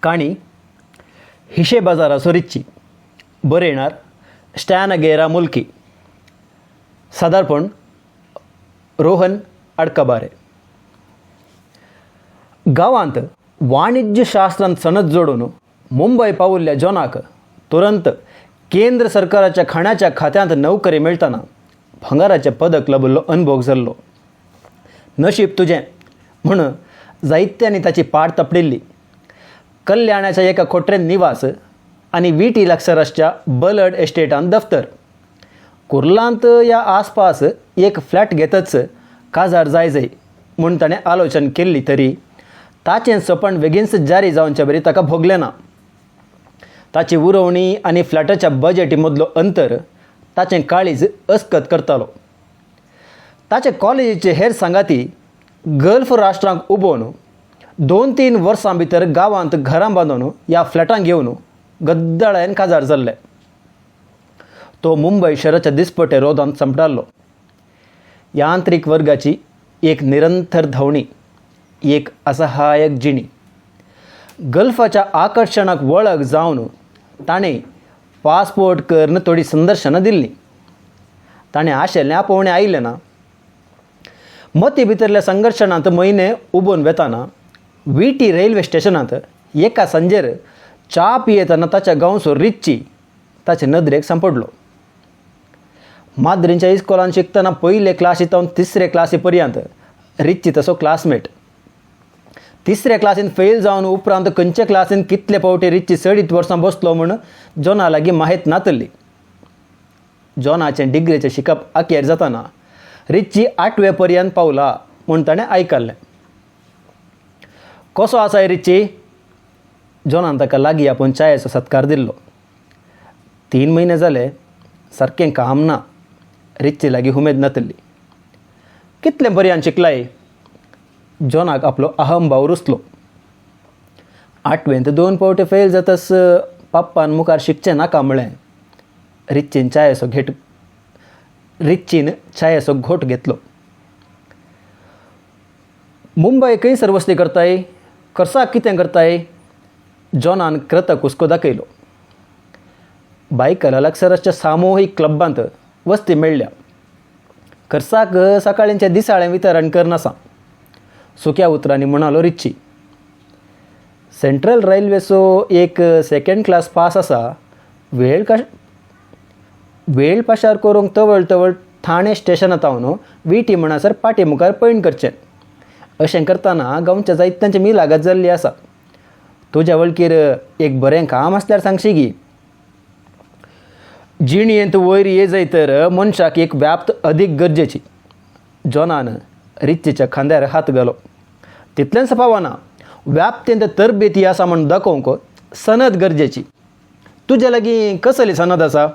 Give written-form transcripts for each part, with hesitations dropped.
काणी हिशे बाजाराचो रिच्ची, बरयणार स्टॅन अगेरा मुल्की, सादारपण रोहन अडकबारे. गांवांत वाणिज्य शास्त्रांत सनद जोडून मुंबय पाविल्ल्या जॉनाक तुरंत केंद्र सरकाराच्या खाणाच्या खात्यांत नोकरी मेळटना भांगराचें पदक लभिल्लो अनभोग जाल्लो. नशीब तुजें म्हूण जायत्यांनी ताची पाट तपडिल्ली. कल्याणाच्या एका खोटरेन निवास आनी विटी लागसर आसच्या बलड एस्टेटांत दफ्तर. कुर्लांत ह्या आसपास एक फ्लॅट घेतच काजार जाय जाय म्हूण ताणें आलोचन केल्ली तरी ताचें सपन बेगीनच जारी जावचे बरी ताका भोगलें ना. ताची उरोवणी आनी फ्लॅटाच्या बजेटी मदलो अंतर ताचें काळीज अस्कत करतालो. ताचे कॉलेजीचे हेर सांगाती गल्फ राष्ट्रांक उबोवन 2-3 वर्सां भितर गांवांत घरां बांदून ह्या फ्लॅटां घेवन गद्दळायेन काजार जाल्ले. तो मुंबय शहराच्या दिसपटे रोदांत सांपडालो. यांत्रिक वर्गाची एक निरंतर धांवणी, एक असहायक जिणी. गल्फाच्या आकर्शणाक वळख जावन ताणें पासपोर्ट करून थोडी संदर्शनां दिल्लीं. ताणें आशिल्लें आपोवणें आयलें ना. मती भितरल्या संघर्शणांत म्हयने उबोवन वेताना विटी रेल्वे स्टेशनांत एका सांजेर च्या पियेतना ताच्या गांवचो रिच्ची ताचे नदरेक सांपडलो. माद्रींच्या इस्कोलान शिकतना पयले क्लासी तावन तिसरे क्लासी पर्यंत रिच्ची तसो क्लासमेट. तिसऱ्या क्लासीन फेल जावन उपरांत खंयच्या क्लासीन कितले फावटी रिच्ची चडीत वर्सां बसलो म्हूण जॉना लागीं माहीत नातली. जॉनाचें डिग्रीचें शिकप अखेर जातना रिच्ची 8वे पर्यंत पावला म्हूण ताणें आयकल्लें. कसो आसाय रिच्ची? जॉनान ताका लागीं आपोवन च्यायेचो सत्कार दिल्लो. 3 म्हयने जाले सारकें काम ना. रिच्ची लागीं उमेद नातली. कितलें पर्यंत शिकलाय? जॉनाक आपलो अहमभाव रुसलो. 8वेंत 2 फावटी फेल जातच पप्पान मुखार शिकचें नाका म्हळें. रिच्चीन च्यायेचो घोट घेतलो. मुंबय खंयसर वस्ती करताय? खर्चाक कितें करताय? जॉनान कृतक हुस्को दाखयलो. बायकला लागसर आसच्या सामुहीक क्लबांत वस्ती मेळ्ळ्या. खर्चाक सकाळींचें दिसाळें वितरण करनासा, सुक्या उतरांनी म्हणालो रिच्ची. सेंट्रल रेल्वेचो एक सेकंड क्लास पास आसा. वेळ पाशार करूंक तवळ तवळ ठाणे स्टेशनांत हांव विटी म्हणसर पाटी मुखार पयण करचें. अशें करतना गांवच्या जायत्यांची मिलागत जाल्ली आसा. तुज्या वळखीर एक बरें काम आसल्यार सांगशी गी. जिणयेंत वयर ये जाय तर मनशाक एक व्याप्त अदीक गरजेची. जॉनान रिच्चीच्या खांद्यार हात घालो. तितलेंच पावना, व्याप्तेंत तरबेती आसा म्हूण दाखोवंक सनद गरजेची. तुज्या लागीं कसली सनद आसा?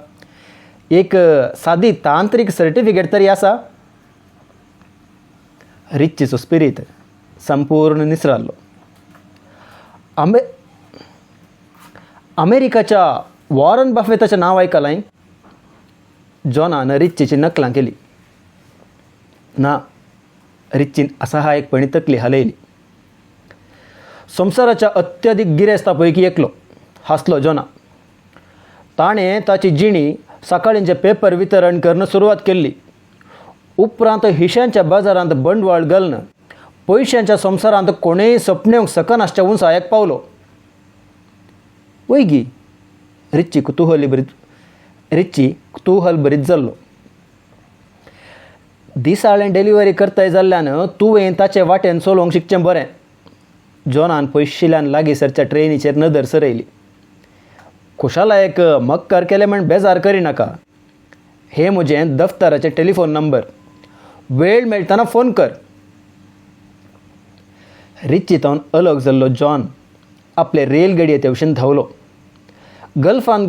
एक सादी तांत्रीक सर्टिफिकेट तरी आसा? रिच्चीचो स्पिरीत संपूर्ण निसराल्लो. अमेरिकाच्या वॉरन बफेताचें नांव आयकलां? जॉनान रिच्चीची नकलां केली. ना, रिच्चीन असहायकपणी तकली हालयली. संवसाराच्या अत्यधीक गिरेस्ता पैकी एकलो, हांसलो जॉना. ताणें ताची जिणी सकाळींचें पेपर वितरण करून सुरवात केल्ली. उपरांत हिशांच्या बाजारांत बंडवाळ घालून पयशांच्या संवसारांत कोणेय सपनेवंक सकनासच्या उंचायेक पावलो. वयगी, रिच्ची कुतूहल बरीत जाल्लो. दिसाळें डिलिव्हरी करताय जाल्ल्यान तुवें ताचे वाटेन चलोवंक शिकचें बरें. जॉनान पयशिल्ल्यान लागींसरच्या ट्रेनीचेर नदर सरयली. खुशालायक मक्कर केलें म्हण बेजार करिनाका. हे म्हजें दफ्तराचें टेलिफोन नंबर. वेळ मेळटना फोन कर. रिच्ची तावन अलग जाल्लो जॉन आपले रेलगाडये तेवशीन धांवलो. गल्फांत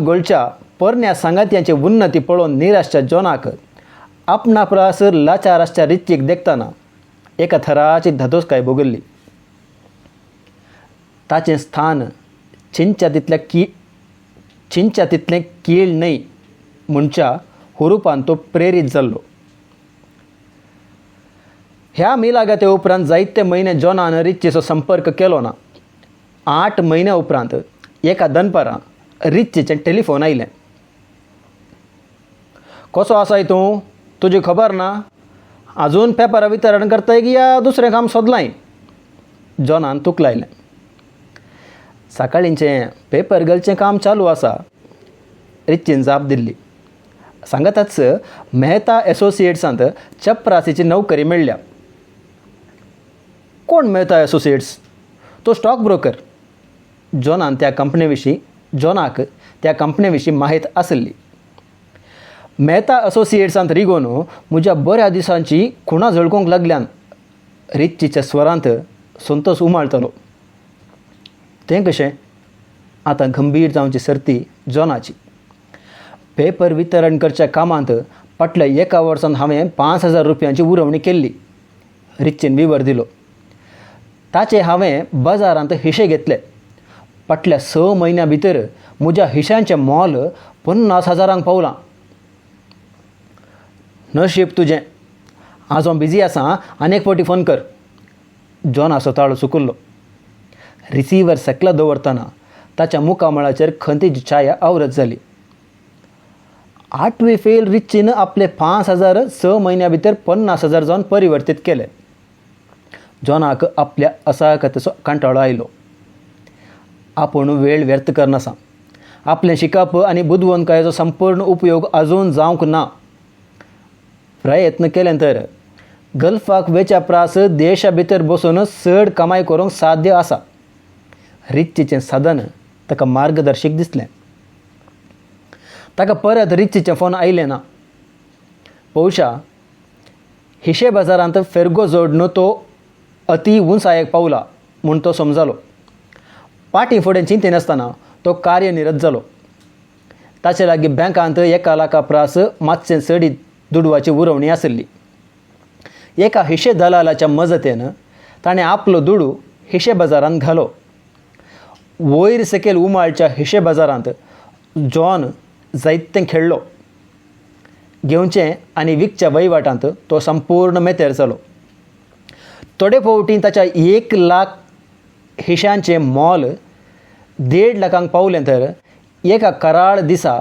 गोल्डच्या पोरण्या सांगात्यांची उन्नती पळोवन निराशच्या जॉनाक आपणा परस लाचार आसच्या रिच्चीक देखतना एका थराची धादोसकाय भोगल्ली. ताचें स्थान चिंच्या तितलें कीळ न्हय म्हणच्या हुरुपान तो प्रेरीत जाल्लो. ह्या मिलागाते उपरांत जायते म्हयने जॉनान रिच्चीचो संपर्क केलो ना. 8 म्हयन्या उपरांत एका दनपारां रिच्चीचें टेलिफोन आयलें. कसो आसाय तूं? तुजी खबर ना? अजून पेपरां वितरण करताय की या दुसरें काम सोदलांय? जॉनान तुकलायलें. सकाळींचें पेपर घालचें काम चालू आसा, रिच्चीन जाप दिल्ली. सांगाताच मेहता एसोसिएट्सांत चपरासीची नोकरी मेळ्ळ्या. कोण मेहता एसोसिएट्स? तो स्टॉक ब्रोकर. जॉनान त्या कंपनी विशीं जॉनाक त्या कंपनी विशीं माहीत आसली. मेहता असोसिएट्सांत रिगोवन म्हज्या बऱ्या दिसांची खुणां झळकूंक लागल्यान. रिच्चीच्या स्वरांत संतोष उमाळटलो. तें कशें? आतां गंभीर जावची सर्ती जॉनाची. पेपर वितरण करच्या कामांत फाटल्या एका वर्सान हांवें 5,000 रुपयांची उरवणी केल्ली, रिच्चीन विवर दिलो. ताचे हांवें बाजारांत हिशे घेतले. फाटल्या 6 म्हयन्यां भितर म्हज्या हिशांचें मोल 50,000 पावलां. नशीब तुजें. आज हांव बिजी आसा, आनी एक फावटी फोन कर. जॉनाचो ताळो सुकुल्लो. रिसिवर सकला दवरतना ताच्या मुखामळाचेर खंतीची छाया आवरत जाली. 8वी फेल रिच्चीन आपले 5,000 6 म्हयन्यां भितर 50,000 जावन परिवर्तीत केले. जॉनाक आपल्या असहायकतेचो कंटाळो आयलो. आपूण वेळ व्यर्थ करनासा. आपलें शिकप आनी बुदवंतकायेचो संपूर्ण उपयोग अजून जावंक ना. प्रयत्न केले तर गल्फाक वेच्या प्रास देशा भितर बसून चड कमाय करूंक साध्य आसा. रिच्चीचें साधन ताका मार्गदर्शक दिसलें. ताका परत रिच्चीचें फोन आयलें ना. पौशा हिशे बाजारांत फेरगो जोडून तो अती उंचायेक पावला म्हूण तो समजालो. पाटी फुडें चिंतिनासतना तो कार्यनिरत जालो. ताचे लागीं बँकांत 1 लाखा प्रास मातशें चडीत दुडवाची उरवणी आसली. एका हिशे दलालाच्या मजतेन ताणें आपलो दुडू हिशे बाजारांत घालो. वयर सकयल उमाळच्या हिशे बाजारांत जॉन जायतें खेळ्ळो. घेवचें आनी विकच्या वहिवाटांत तो संपूर्ण मेतेर जालो. थोडे फावटी ताच्या 1 लाख हिशांचें मोल 1.5 लाखांक पावलें तर एका कराळ दिसा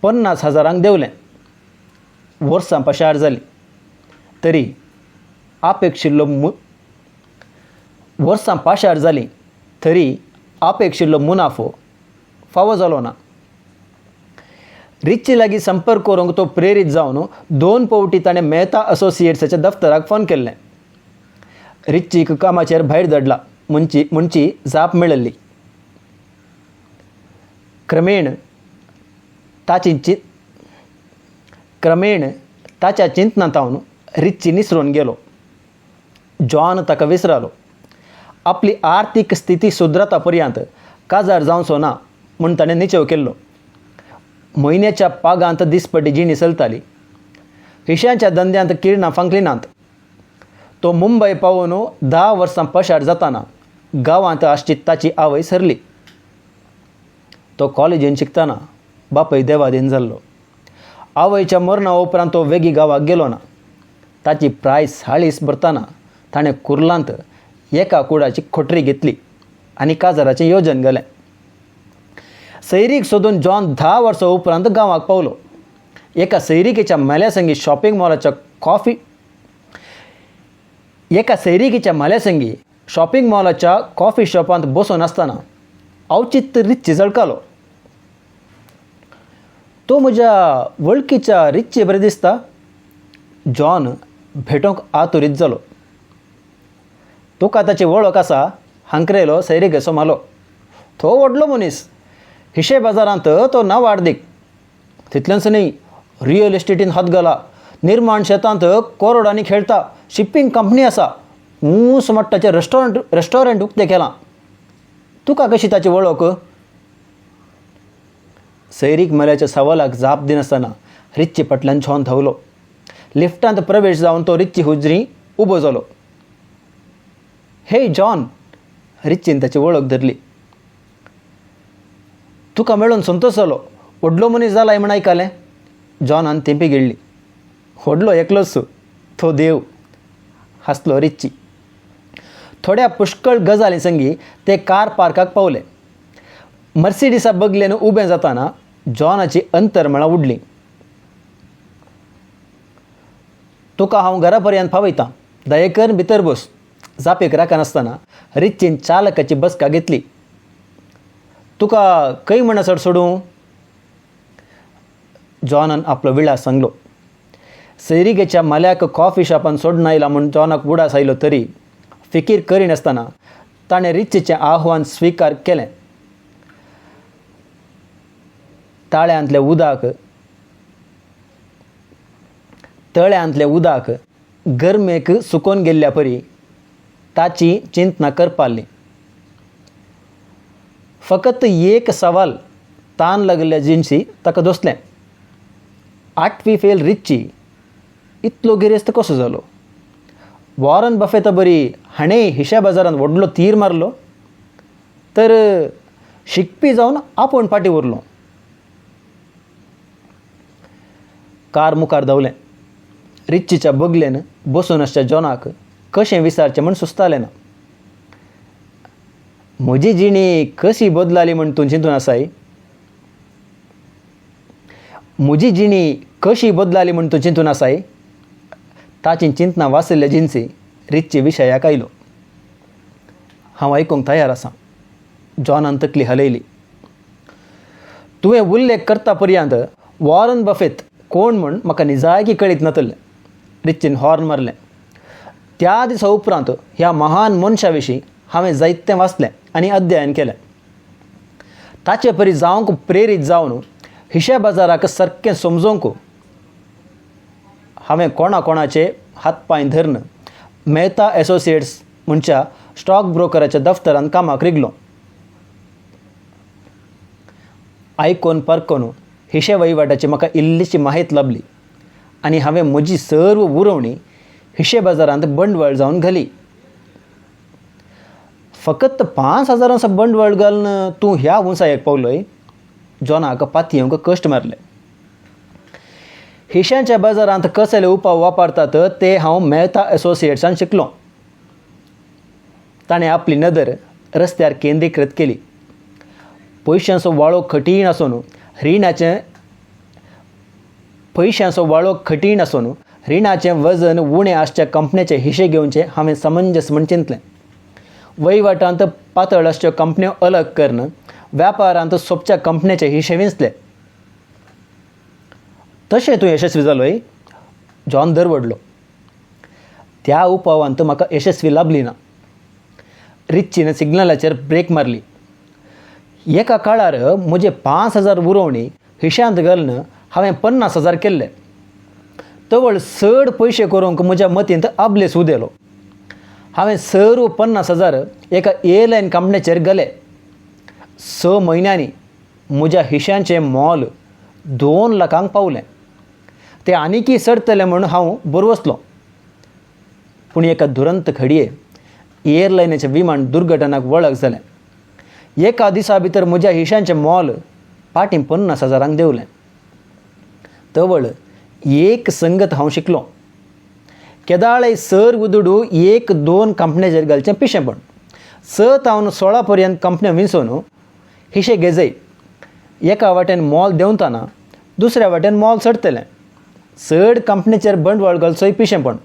50,000 देंवलें. वर्सां पशार जालीं तरी अपेक्षिल्लो वर्सां पाशार जालीं तरी अपेक्षिल्लो मुनाफो फावो जालो ना. रिच्ची लागीं संपर्क करूंक तो प्रेरीत जावन 2 फावटी ताणें मेहता असोसिएट्साच्या दफ्तराक फोन केल्लें. रिच्चीक कामाचेर भायर धाडला म्हणची जाप मेळिल्ली. क्रमेण ताच्या चिंतनांत रिच्ची निसरून गेलो. जॉन ताका विसरालो. आपली आर्थीक स्थिती सुदरता पर्यंत काजार जावचो ना म्हूण ताणें निश्चय केल्लो. म्हयन्याच्या पागांत दिसपटी जिणी चलताली. हिशांच्या धंद्यांत किरणां फांकली नात. तो मुंबय पावून 10 वर्सां पशार जाताना गांवांत आसची ताची आवय सरली. तो कॉलेजीन शिकतना बापूय देवादीन जाल्लो. आवयच्या मरणा उपरांत तो वेगीं गांवाक गेलो ना. ताची प्राय 40 भरतना ताणें कुर्लांत एका कुडाची खोटरी घेतली आनी काजाराचें योजन घालें. सैरीक सोदून जॉन 10 वर्सां उपरांत गांवाक पावलो. एका सैरिकेच्या म्हाल्यासंगी शॉपिंग मॉलाच्या कॉफी शॉपांत बसून आसतना अवचित रिच्ची झळकालो. तो म्हज्या वळखीच्या रिच्चे बरें दिसता. जॉन भेटोंक आतुरीत जालो. तुका ताची वळख आसा? हांकरेलो सैरिकेचो म्हालो. तो व्हडलो मनीस. हिशे बाजारांत तो नावाडदीक. तितलेंच न्ही, रियल इस्टेटीन हात घाला, निर्माण शेतांत करोडांनी खेळटा, शिपींग कंपनी आसा, ऊंच मट्टाचें रेस्टॉरंट उक्तें केलां. तुका कशी ताची वळख? सैरीक मल्याच्या सवालाक जाप दिनासतना रिच्ची फाटल्यान जॉन धांवलो. लिफ्टांत प्रवेश जावन तो रिच्ची हुजरी उबो जालो. हे जॉन, रिच्चीन ताची वळख धरली. तुका मेळून संतोष जालो. व्हडलो मनीस जालाय म्हण आयकलें. जॉनान तेंपी गिळ्ळी. व्हडलो एकलोच तो देव. हांसलो रिच्ची. थोड्या पुष्कळ गजाली संगी ते कार पार्काक पावले. मर्सिडीसा बगलेन उबें जाताना जॉनाची अंतरमळां उडली. तुका हांव घरा पर्यंत पावयतां, दयेकर भितर बस. जापेक राखनासतना रिच्चीन चालकाची बसका घेतली. तुका खंय म्हणसर सोडूं? जॉनान आपलो विळास सांगलो. सैरिगेच्या माल्याक कॉफी शॉपान सोडून आयला म्हूण जॉनाक उडास आयलो तरी फिकीर करिनासतना ताणें रिच्चीचें आव्हान स्विकार केलें. ताळ्यांतलें उदक तळ्यांतलें उदक गरमेक सुकोवन गेल्ल्या परी ताची चिंतना करपाली. फकत एक सवाल तान लागल्या जिनशी ताका दोसलें, आठवी फेल रिच्ची इतलो गिरेस्त कसो जालो? वॉरन बफेता बरी हाणें हिशा बाजारांत व्हडलो तीर मारलो तर शिकपी जावन आपूण फाटीं उरलो. कार मुखार धांवलें. रिच्चीच्या बगलेन बसून आसच्या जॉनाक कशें विचारचें म्हूण सुचतालें ना. म्हजी जिणी कशी बदलाली म्हूण तूं चिंतून आसाय? म्हजी जिणी कशी बदलाली म्हूण तूं चिंतून आसाय? ताची चिंतना वाचिल्ल्या जिनसी रिच्ची विशयाक आयलो. हांव आयकूंक तयार आसा. जॉनान तकली हालयली. तुवें उल्लेख करता पर्यंत वॉरन बफेत कोण म्हूण म्हाका निजायकी कळीत नातलें. रिच्चीन हॉर्न मारलें. त्या दिसा उपरांत ह्या महान मनशा विशीं हांवें जायतें वाचलें आनी अध्ययन केलें. ताचे परी जावंक प्रेरीत जावन हिशा बाजाराक सारकें समजोवंक हांवें कोणा कोणाचे हात पांय धरून मेहता एसोसिएट्स म्हणच्या स्टॉक ब्रोकराच्या दफ्तरांत कामाक रिगलो. आयकून परकून हिशे वहिवाटाची म्हाका इल्लीशी माहिती लाबली आनी हांवें म्हजी सर्व उरोवणी हिशे बाजारांत बंडवळ जावन घाली. फकत 5,000 बंडवळ घालून तूं ह्या उंचायेक पावलोय? जॉनाक पातयेवंक कश्ट मारले. हिशांच्या बाजारांत कसले उपाय वापरतात ते हांव मेहता एसोसिएट्सान शिकलो. ताणें आपली नदर रस्त्यार केंद्रीकृत केली. पयशांचो वाळो कठीण आसून रिणाचें पयशांचो वाळो कठीण आसून रिणाचें वजन उणें आसच्या कंपन्याचे हिशे घेवचे हांवें समंजस म्हूण चिंतलें. वहिवाटांत पातळ आसच्यो कंपन्यो अलग करून व्यापारांत सोंपच्या कंपन्याचे हिशे विंचले. तशें तूं यशस्वी जालोय? जॉन दरवडलो. त्या उपावांत म्हाका यशस्वी लाबली ना. रिच्चीन सिग्नलाचेर ब्रेक मारली. एका काळार म्हजे 5,000 उरोवणी हिशांत घालून हांवें 50,000 केल्ले. तवळ चड पयशे करूंक म्हज्या मतींत आबलेस उदेलो. हांवें सर्व 50,000 एका एअरलायन कंपनीचेर घाले. 6 म्हयन्यांनी म्हज्या हिशांचें मोल 2 लाखांक पावलें. ते आनीकय चडटलें म्हूण हांव बरवसलो. पूण एका दुरंत घडये एअरलायनाचें विमान दुर्घटनाक वळख जालें. एका दिसा भितर म्हज्या हिशांचें मोल फाटीं 50,000 देंवलें. तवळ एक संगत हांव शिकलो. केदाळय सर्व दुडू 1-2 कंपन्याचेर घालचें पिशेंपण. 6 तावन 16 पर्यंत कंपन्यो विंचून हिशे घेजय. एका वाटेन मोल देंवतना दुसऱ्या वाटेन मोल चडटलें. चड कंपनीचेर बंडवाळ घालचोय पिशेंपण.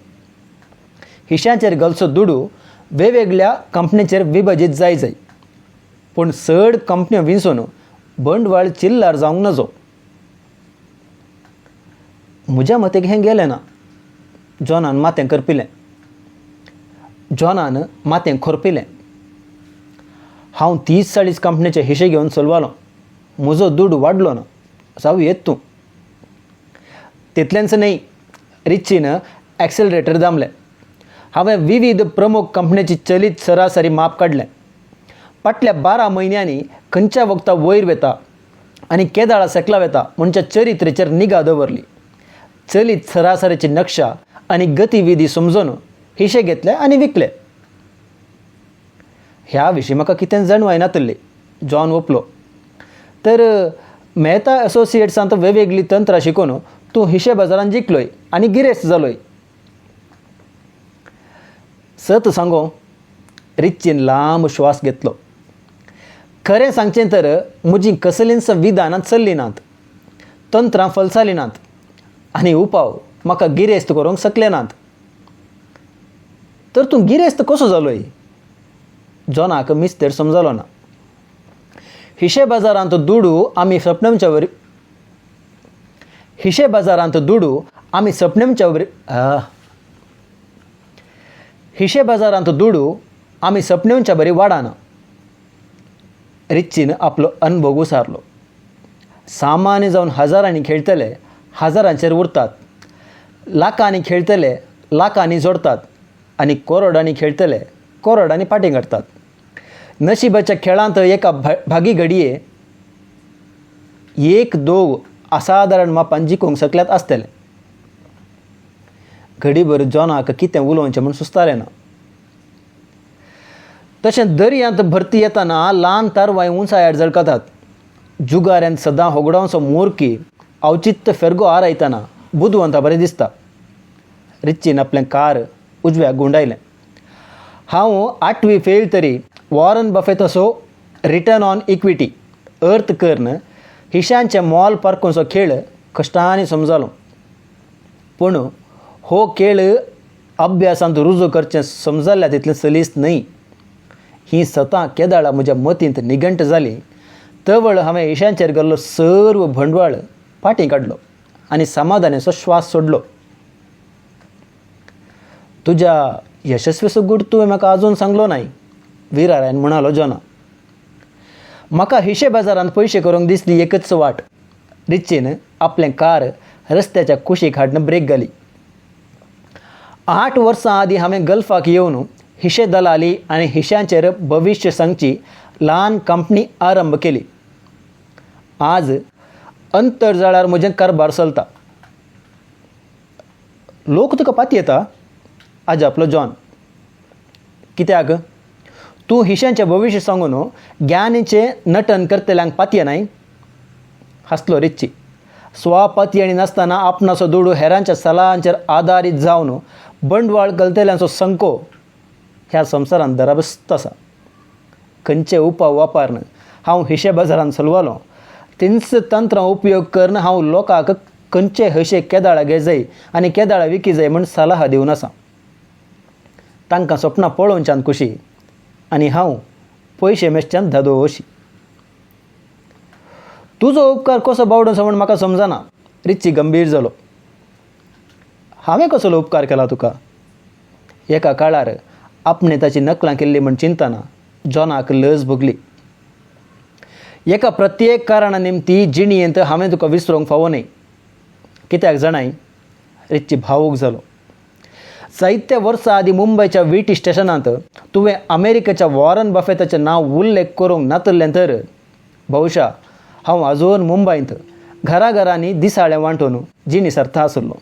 हिशांचेर घालचो दुडू वेगवेगळ्या कंपनीचेर विभाजीत जाय जाय, पूण चड कंपन्यो विंचून बंडवाळ चिल्लार जावंक नजो. म्हज्या मतेक हें गेलें ना. जॉनान माथें करपिलें. जॉनान माथें खोरपिलें. हांव 30-40 कंपनीचे हिशे घेवन चलवालो. म्हजो दुडू वाडलो ना. जावं येत तूं. तितलेंच न्हय, रिच्चीन एक्सेलरेटर दामलें. हांवें विविध प्रमुख कंपनीची चलीत सरासरी माप काडलें. फाटल्या 12 म्हयन्यांनी खंयच्या वखदा वयर वता आनी केदाळा सकला वता म्हणच्या चरित्रेचेर निगा दवरली. चलीत सरासरीची नक्षा आनी गतिविधी समजून हिशे घेतले आनी विकले. ह्या विशीं म्हाका कितें जाणवाय नातली. जॉन ओपलो. तर मेहता एसोसिएट्सांत वेगवेगळीं तंत्रां शिकून तूं हिशे बाजारांत जिखलोय आनी गिरेस्त जालोय. सत सांगो, रिच्चीन लांब श्वास घेतलो. खरें सांगचें तर म्हजीं कसलींच विधानां चल्लीं नात, तंत्रां फलसालीं नात आनी उपाव म्हाका गिरेस्त करूंक शकले नात. तर तूं गिरेस्त कसो जालोय? जॉनाक मिस्तेर समजलो ना. हिशे बाजारांत दुडू आमी सपनमच्या वरी हिशे बाजारांत दुडू आमी सपनमच्या वरी हिशे बाजारांत दुडू आमी सपनेवच्या बरी वाडाना. रिच्चीन आपलो अनभोग उसारलो. सामान्य जावन हजारांनी खेळटले हजारांचेर उरतात, लाखांनी खेळटले लाखांनी जोडतात आनी करोडांनी खेळटले करोडांनी फाटीं काडटात. नशिबाच्या खेळांत एका भागी घडये एक दोग असाधारण मापान जिखूंक शकल्यात आसतले. घडीभर जॉनाक कितें उलोवचें म्हूण सुचतालें ना. तशें दर्यांत भरती येतना ल्हान तारवां उंचायार झळकतात. जुगाऱ्यांत सदां होगडावचो मोरकी अवचित्त फेरगो आरायतना बुदवंता बरें दिसता. रिच्चीन आपलें कार उजव्याक गुंडायलें. हांव आठवी फेल तरी वॉरन बफेताचो रिटर्न ऑन इक्विटी अर्थ करून हिशांचें मोल पारखुचो खेळ कश्टांनी समजलो. पूण हो खेळ अभ्यासांत रुजू करचें समजल्या तितलें सलीस न्हय. ही सतां केदाळा म्हज्या मतींत निघंट जाली तवळ हांवें हिशांचेर गेल्लो सर्व भंडवाळ फाटीं काडलो आनी समाधानाचो श्वास सोडलो. तुज्या यशस्वीचो गूट तुवें म्हाका अजून सांगलो नाय, विरारायन म्हणालो जॉना. म्हाका हिशे बाजारांत पयशे करूंक दिसली एकच वाट. रिच्चीन आपलें कार रस्त्याच्या कुशीक हाडून ब्रेक घाली. 8 वर्सां आदीं हांवें गल्फाक येवन हिशे दलाली आनी हिशांचेर भविश्य सांगची ल्हान कंपनी आरंभ केली. आज अंतरजाळार म्हजें कारभार चलता. लोक तुका पातयेता, आजापलो जॉन. कित्याक? तूं हिशांचें भविश्य सांगून ज्ञानीचें नटन करतल्यांक पातयेनाय? हांसलो रिच्ची. स्वपातयेणी नासतना आपणाचो दुडू हेरांच्या सलाहांचेर आदारीत जावन बंडवाळ घालतल्यांचो संको ह्या संवसारांत दराबस्त आसा. खंयचे उपाय वापरून हांव हिशे बाजारांत चलवालो तींच तंत्रां उपयोग करून हांव लोकांक खंयचे हशे केदाळा घेजाय आनी केदाळा विकी जाय म्हूण सलाह दिवन आसा. तांकां सपनां पळोवच्यान खुशी आनी हांव पयशे मेजच्यान धादोशी. तुजो उपकार कसो बावडोसो म्हूण म्हाका समजना. रिच्ची गंभीर जालो. हांवें कसलो उपकार केला तुका? एका काळार आपणें ताची नकलां केल्ली म्हूण चिंतना जॉनाक लज भोगली. एका प्रत्येक कारणा निमती जिणयेंत हांवें तुका विसरूंक फावो न्हय. कित्याक जाणाय? रिच्ची भावूक जालो. जायत्या वर्सां आदीं मुंबयच्या व्ही टी स्टेशनांत तुवें अमेरिकेच्या वॉरन बफेताचें नांव उल्लेख करूंक नातल्लें तर बहुशा हांव अजून मुंबयंत घराघरांनी दिसाळें वांटून जिणी सरता आसलो.